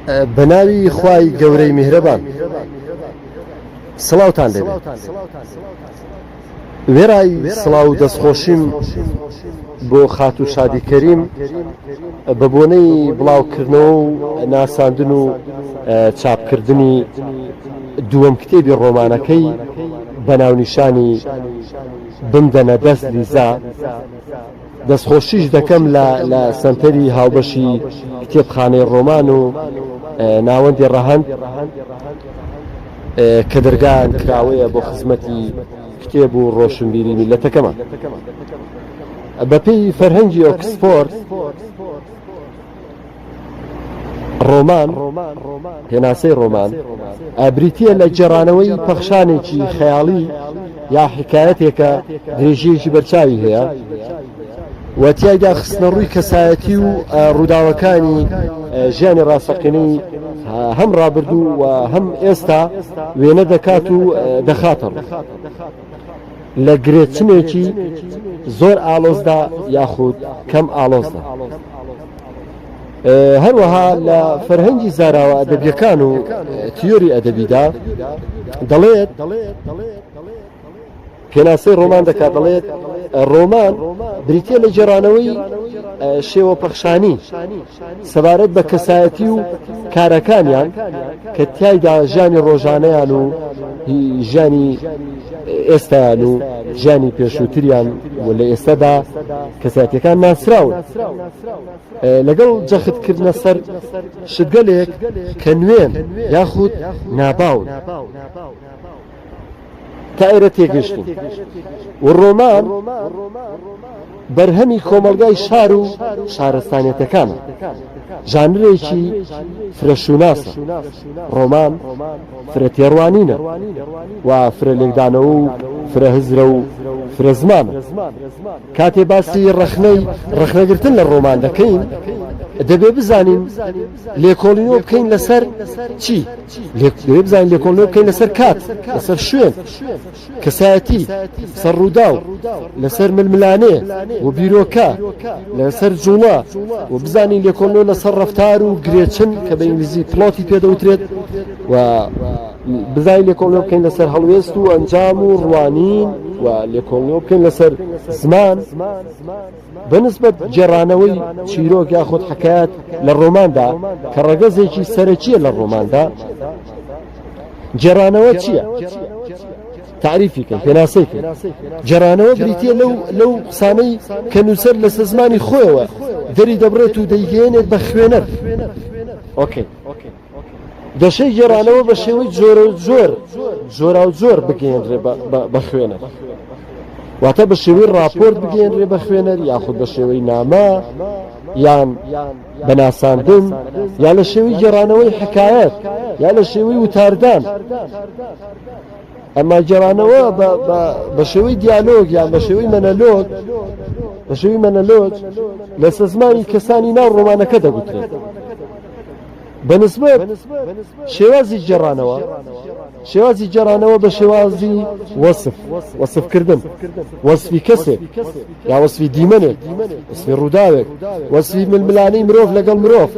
بەناوی خوای گەورەی میهرەبان سڵاوتان لێبێت وێڕای سڵاو و دەستخۆشیم بۆ خاتوو شادی کەریم بە بۆنەی بڵاوکردنەوە و ناساندن و چاپکردنی دووەم کتێبی ڕۆمانەکەی بە ناونیشانی بمدەنە دەست لیزا دەستخۆشیش دەکەم لە لە سەنتەری هاوبەشی کتێبخانەی ڕۆمان و ناوەندی ڕەهەند کە دەرگایان کراوەیە بۆ خزمەتی کتێب و ڕۆشنبیری میللەتەکەمان. بەپێی فەرهەنگی ئۆکسفۆرد ڕۆمان، پێناسەی ڕۆمان بریتییە لە گێڕانەوەی پەخشانێکی خەیاڵی یا حیکایەتێکە درێژییەکی بەرچاوی هەیە و تیایدا خستنەڕووی کەسایەتی و ڕووداوەکانی ژیانی ڕاستەقینەی هەم ڕابردوو و هەم ئێستا وێنە دەکات و دەخاتە ڕوو. لە گرێچنێکی زۆر ئاڵۆزدا یاخود کەم ئاڵۆزدا. هەروەها لە فەرهەنگی زاراوە ئەدەبیەکان و تیۆری ئەدەبیدا دەڵێت پێناسەی ڕۆمان دەکات دەڵێت ڕۆمان بریتە لە گێڕانەوەی شێوە پەخشانی سەبارەت بە کەسایەتی و کارەکانیان کە تیایدا ژیانی ڕۆژانەیان و ژیانی ئێستایان و ژیانی پێشووتریان و لە ئێستادا کەساتیەکان ناسراون لەگەڵ جەختکردنە سەر شتگەلێک کە نوێن یاخود ناباون. تا ئێرە تێگەشتین و ڕۆمان بەرهەمی کۆمەڵگای شار و شارستانیەتەکانە ژانرێکی فرە شوناسە ڕۆمان فرە تێڕوانینە و فرە لێکدانەوە و فرە هزرە و فرە زمانە کاتێ باسی ڕەخنەی ڕەخنەگرتن لە ڕۆمان دەکەین دەبێ بزانین لێکۆڵینەوە بکەین لەسەر چی؟ دەبێ بزانین لێکۆڵینەوە بکەین لەسەر کات، لەسەر شوێن، کەسایەتی، لەسەر ڕووداو، لەسەر ململانێ و بیرۆکە، لەسەر جوڵە و بزانین لێکۆڵینەوە لەسەر ڕەفتار و گرێچن کە بە ئینگلیزی پڵۆتی پێ دەوترێت و بزانین لێکۆڵینەوە بکەین لەسەر هەڵوێست و ئەنجام و ڕوانین و لێکۆڵینەوە بکەین لەسەر زمان. بە نسبەت گێڕانەوەی چیرۆک یاخود حەکایەت لە ڕۆماندا کە ڕەگەزێکی سەرەکییە لە ڕۆماندا، گێڕانەوە چییە؟ تاریفی کەن پێناسەی کەن گێڕانەوە بریتە لەو لەو قسانەی کە نووسەر لەسەر زمانی خۆیەوە دەری دەبڕێت و دەیگەیەنێت بە خوێنەر ئۆکەی دەشێ گێڕانەوە بە شێوەی جۆرە و جۆر جۆرا و جۆر بگەێنرێ بە خوێنەر واتە بە شێوەی راپۆرت بگەێنرێ بە خوێنەر یاخود بە شێوەی نامە یان بە ناساندن یا لە شێوەی گێڕانەوەی حکایەت یا لە شێوەی وتاردان ئەما گێڕانەوە بە شێوەی دیالۆگ یان بە شێوەی مەنەلۆگ بە شێوەی مەنەلۆج لەسەر زمانی کەسانی ناو ڕۆمانەکە دەگوترێت بە نسبەت شێوازی گێڕانەوە، شێوازی گێڕانەوە بە شێوازی وەسف، وەسفکردن، وەسفی کەسێک یا وەسفی دیمەنێک، وەسفی ڕووداوێک، وەسفی ململانێی مرۆڤ لەگەڵ مرۆڤ،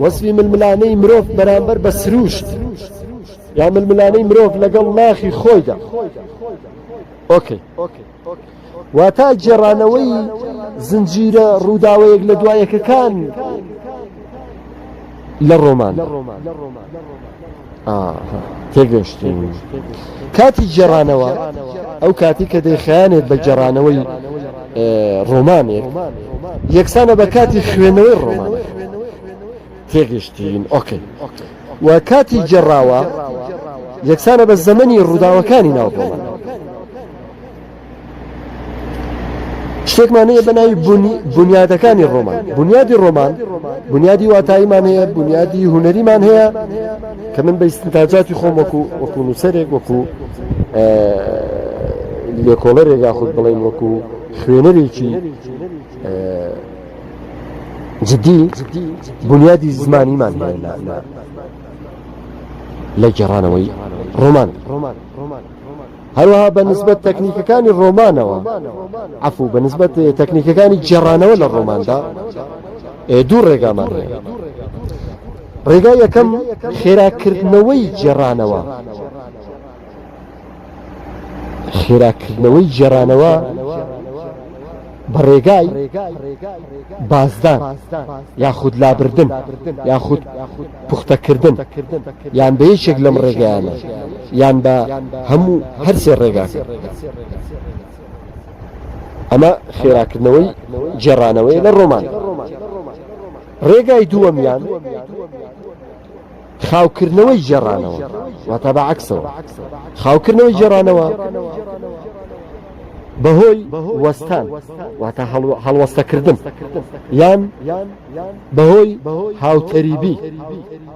وەسفی ململانێی مرۆڤ بەرامبەر بە سروشت یا ململانێی مرۆڤ لەگەڵ ناخی خۆیدا. ئۆکەی. واتا گێڕانەوەی زنجیرە ڕووداوە یەک لە دوا یەکەکان لە ڕۆمان تێگەشتین کاتی گێڕانەوە ئەو کاتی کە دەیخیانێت بە گێڕانەوەی ڕۆمانێک یەکسانە بە کاتی خوێنەوەی ڕۆمان تێگەشتین ئۆکەی و کاتی گێڕاوە یەکسانە بە زەمەنی ڕووداوەکانی ناو ڕۆمان شتێکمان هەیە بە ناوی بنیادەکانی ڕۆمان بنیادی ڕۆمان بنیادی واتاییمان هەیە بنیادی هوەریمان هەیە کە من بە ئیسنتاجاتی خۆم وەکو وەکو نووسەرێک وەکو لێکۆڵەرێک یاخود بڵێن وەکو خوێنەرێکی جدی بنیادی زمانیمان هەیە لە گێڕانەوەی ڕۆمان. هەروەها بە نسبەت تەکنیکەکانی ڕۆمانەوە عفو بە نسبەت تەکنیکەکانی گێڕانەوە لە ڕۆماندا دوو ڕێگامان هەیە. ڕێگای یەکەم خێراکردنەوەی گێڕانەوە. خێراکردنەوەی گێڕانەوە بە ڕێگای بازدان یاخود لابردن یاخود پوختەکردن یان بە یەکێک لەم ڕێگایانە یان بە هەموو هەرسێ ڕێگاکە. ئەمە خێراکردنەوەی گێڕانەوەی لە ڕۆمان. ڕێگای دووەمیان خاوکردنەوەی گێڕانەوە واتە بە عەکسەوە خاوکردنەوەی گێڕانەوە بەهۆی وەستان واتە هەڵوەستەکردن یان بەهۆی هاوتەریبی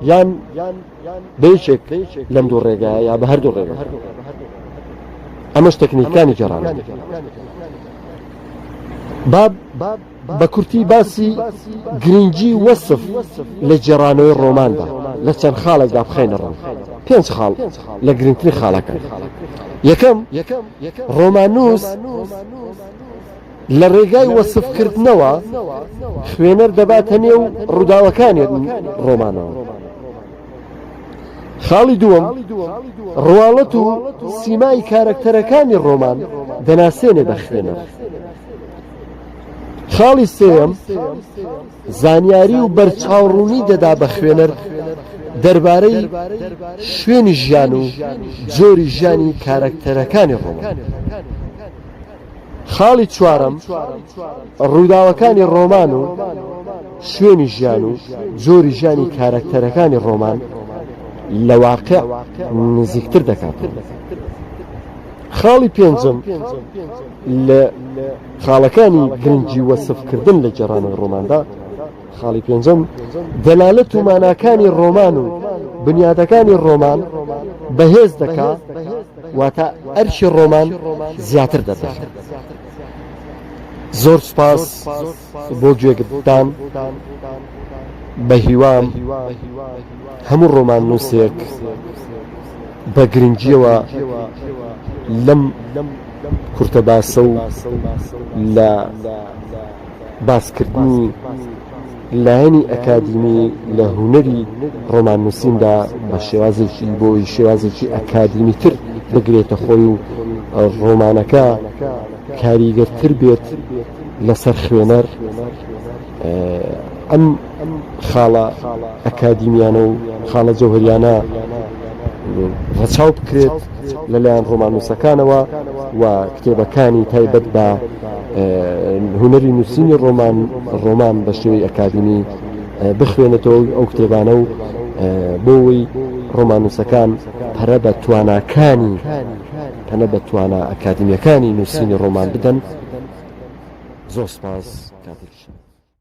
یان بە یەکێک لەم دوو ڕێگایە یا بە هەردوو ڕێگا ئەمەش تەکنیکانی گێڕانەوە باب بە کورتی باسی گرنگی وەسف لە گێڕانەوەی ڕۆماندا لە چەند خاڵێکدا بخەینە ڕوو، پێنج خاڵ لە گرنگترین خاڵەکان. یەکەم، ڕۆماننووس لە ڕێگای وەسفکردنەوە خوێنەر دەباتە نێو ڕووداوەکانی ڕۆمانەوە. خاڵی دووەم، ڕواڵەت و سیمای کارەکتەرەکانی ڕۆمان دەناسێنێ بە خوێنەر. خاڵی سێیەم، زانیاری و بەرچاوڕوونی دەدا بە خوێنەر دەربارەی شوێنی ژیان و جۆری ژیانی کارەکتەرەکانی ڕۆمان. خاڵی چوارەم، ڕووداوەکانی ڕۆمان و شوێنی ژیان و جۆری ژیانی کارەکتەرەکانی ڕۆمان لە واقع نزیکتر دەکاتەوە. خاڵی پێنجەم، لە خاڵەکانی گرنگی وەسفکردن لە گێڕانەوەی ڕۆماندا، خاڵی پێنجەم، دەلالەت و ماناکانی ڕۆمان و بنیادەکانی ڕۆمان بەهێز دەکا، واتە ئەرکی ڕۆمان زیاتر دەردەخات. زۆر سوپاس بۆ گوێگرتان، بە هیوام هەموو ڕۆماننووسێک بە گرنگییەوە لەم کورتە باسە و لە باسکردنی لایەنی ئەکادیمی لە هونەری ڕۆماننووسیندا بە شێوازێکی بۆی شێوازێکی ئەکادیمیتر بگرێتە خۆی و ڕۆمانەکە کاریگەرتر بێت لەسەر خوێنەر ئەم خاڵە ئەکادیمیانە و خاڵە جەوهریانە ڕەچاو بکرێت لەلایەن ڕۆماننووسەکانەوە و کتێبەکانی تایبەت بە هونەری نووسینی ڕۆمان ڕۆمان بە شێوەی ئەکادیمی بخوێنێتەوە ئەو کتێبانە و بۆ ئەوەی ڕۆماننووسەکان پەرە بە تواناکانی پەنە بە توانا ئەکادیمیەکانی نووسینی ڕۆمان بدەن. زۆر سپاس کاتێکی شاد.